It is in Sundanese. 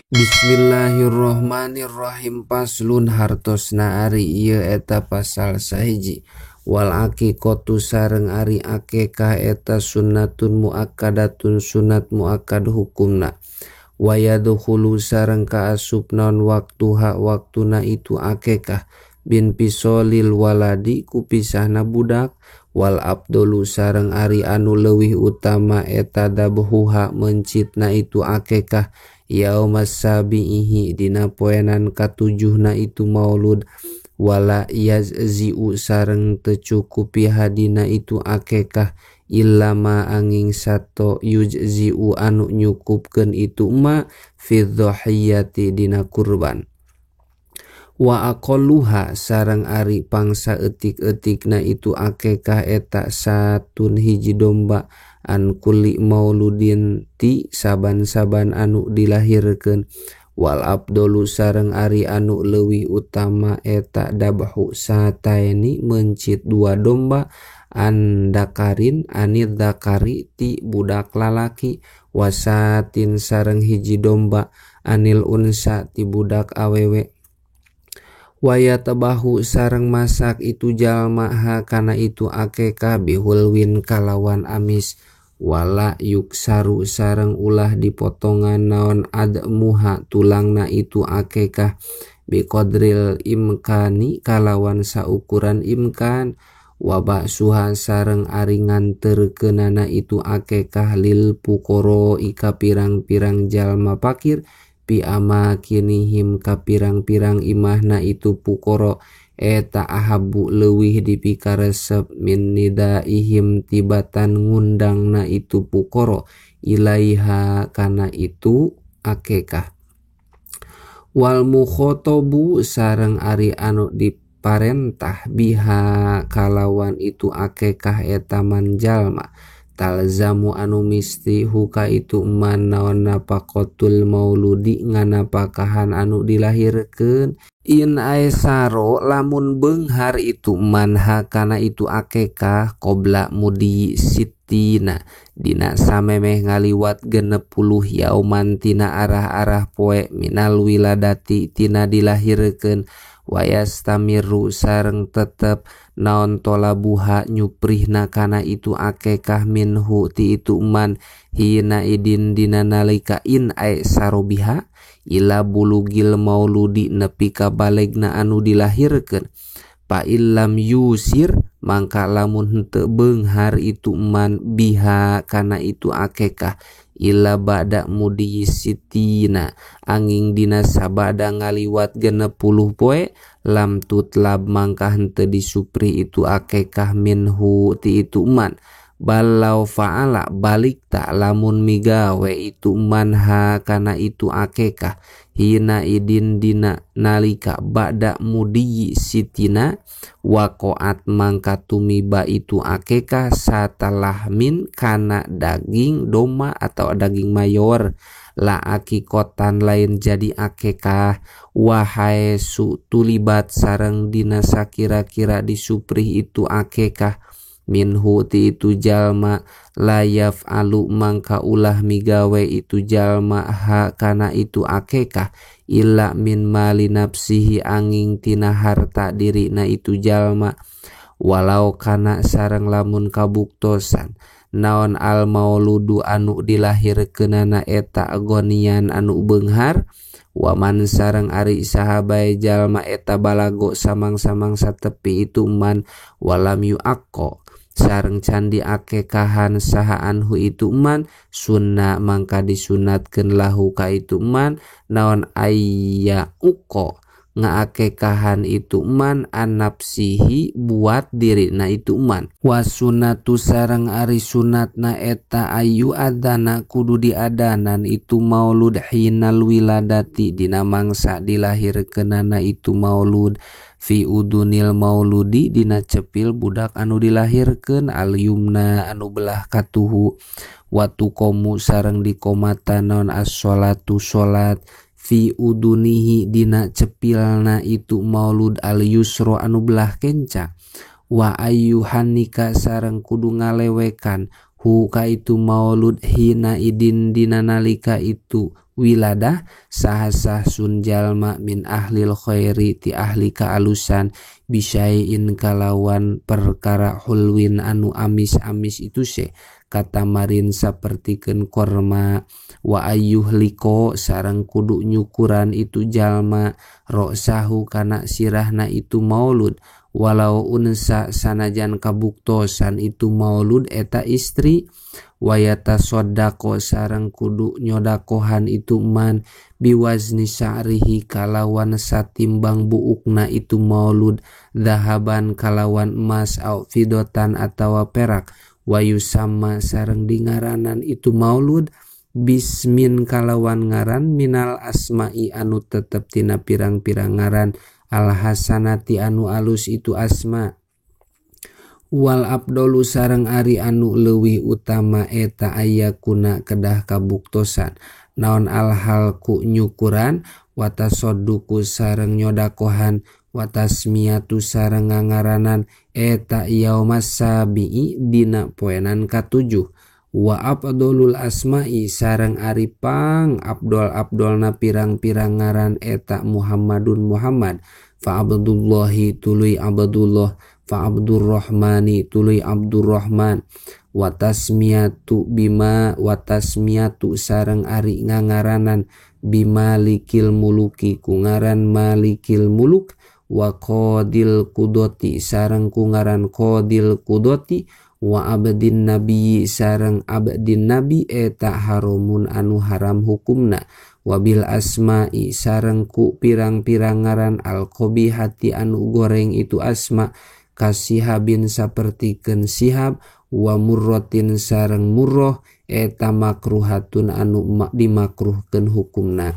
Bismillahirrahmanirrahim. Paslun hartosna ari ieu eta pasal sahiji. Wal aqiqatu sareng ari akikah eta sunnatun muakkadatun sunat muakkad hukumna. Wa yadkhulu sareng kaasup naon waktuha waktuna itu akikah bin pisolil waladi ku pisahna budak. Wal abdolu sareng ari anu leuwih utama eta dabhuha mencitna itu akikah yaumas sabihi dina poenan katujuhna itu maulud. Wala yazzi'u sareng teu cukupi hadina itu akikah illa ma angin sato yujzi'u anu nyukupkeun itu ma fi dhahiyati dina kurban. Wa aqalluha sareng ari pangsa eutik-eutikna itu akikah eta satun hiji domba an kulli mauludin ti saban-saban anu dilahirkeun. Wal abdolu sareng ari anu leuwih utama eta dabhu sataini mencit dua domba an dakarin anid dakari ti budak lalaki wasatin sareng hiji domba anil unsa ti budak awewe. Waya tebahu sareng masak itu jalma ha kana itu akekah bihulwin kalawan amis. Wala yuksaru sareng ulah dipotongan naon admuha tulangna itu akekah biqadril imkani kalawan saukuran imkan. Wabak suha sareng ari nganterkeunana itu akekah lil puqara ika pirang-pirang jalma pakir pi amakinihim ka pirang-pirang imahna itu puqara eta ahabu leuwih dipikaresep min nidaihim tibatan ngundangna itu puqara ilaiha kana itu akekah. Wal mukhotobu sareng ari anu diparentah biha kalawan itu akekah eta man jalma talzamu anu misti huka itu man naon napaqatul mauludi nganapakahan anu dilahirkeun. In aesaro lamun beunghar itu man hakana itu akekah qobla mudi sitina dina samemeh ngaliwat 60 yauman tina arah-arah poe minal wiladati tina dilahirkeun. Wayastamiru sareng tetep naon tolabuha nyuprihna kana itu akekah minhu ti itu man hina idin dina nalika in ae sarobiha ila bulugil mauludi nepi ka balegna anu dilahirkeun. Pa illam yusir mangka lamun henteu beunghar itu man biha kana itu akekah ila ba'da mudi sitina angin dina sabada ngaliwat 60 poe lam tutlab mangka henteu disupri itu akekah minhu ti itu man. Balau fa'ala balik tak lamun migawe itu man ha kana itu akekah hina idin dina nalika ba'da mudi sitina waqaat mangka tumiba itu akekah satalahmin kana daging doma atau daging mayor la akikotan lain jadi akekah. Wahai su tulibat sareng dina sakira-kira disuprih itu akekah minhu ti itu jalma layaf alu mangka ulah migawe itu jalma ha kana itu akekah illa min mali nafsihi angin tina harta dirina itu jalma. Walau kana sareng lamun kabuktosan naon al mauludu anu dilahirkeunana eta gonian anu beunghar. Waman sareng ari sahabai jalma eta balago samang-samang satepi itu man walam yu'akko sareng candi akekahan saha anhu itu man sunnah mangka disunatkeun lahu ka itu man naon ayya uko ngaakekahan itu man anapsihi buat dirina itu man. Wasunatu sareng ari sunatna eta ayu adana kudu diadanan itu maulud hinal wiladati dina mangsa dilahirkeunana itu maulud fi udunil mauludi dina cepil budak anu dilahirkeun al yumna anu belah katuhu. Watu komu sareng dikomatan naon as-sholatu sholat fi udunihi dina cepilna itu maulud al yusro anu belah kenca. Wa ayyuhanika sareng kudu ngalewekan Hu ka itu maulud hina idin dina nalika itu wiladah saha sahsun jalma min ahlil khairi ti ahli kaalusan bisyai'in kalawan perkara hulwin anu amis-amis itu se katamarin sapertikeun korma wa ayyuh liko sareng kudu nyukuran itu jalma roksahu kana sirahna itu maulud walau unsa sanajan kabuktosan itu maulud eta istri wayata sodako sareng kudu nyodakohan itu man biwazni sya'rihi kalawan satimbang buukna itu maulud zahaban kalawan emas au fidotan atawa perak wayusama sareng dingaranan itu maulud bismin kalawan ngaran minal asma'i anu tetep tina pirang-pirang ngaran alhasanati anu alus itu asma wal abdolu sareng ari anu leuwih utama eta ayakuna kedah kabuktosan naon alhalku nyukuran watasoduku sareng nyodakohan watasmiatu sareng ngangaranan eta yaumas sabi'i dina poenan katujuh wa abdolul asma'i sareng ari pang abdol-abdolna pirang-pirang ngaran eta Muhammadun Muhammad fa Abdullahi tuluy Abdullah fa Abdurrahmani tuluy Abdurrahman wa tasmiyatu bima wa tasmiyatu sareng ari ngangaranan bimalikil muluki ku ngaran malikil muluk wa qadil qudoti sareng ku ngaran qadil qudoti wa abdin nabi sareng abdin nabi eta haramun anu haram hukumna wabil asma'i sareng ku pirang-pirang ngaran al-qabihati anu goreng itu asma kasihabin sapertikeun sihab wa murrotin sareng murroh eta makruhatun anu dimakruhkeun hukumna.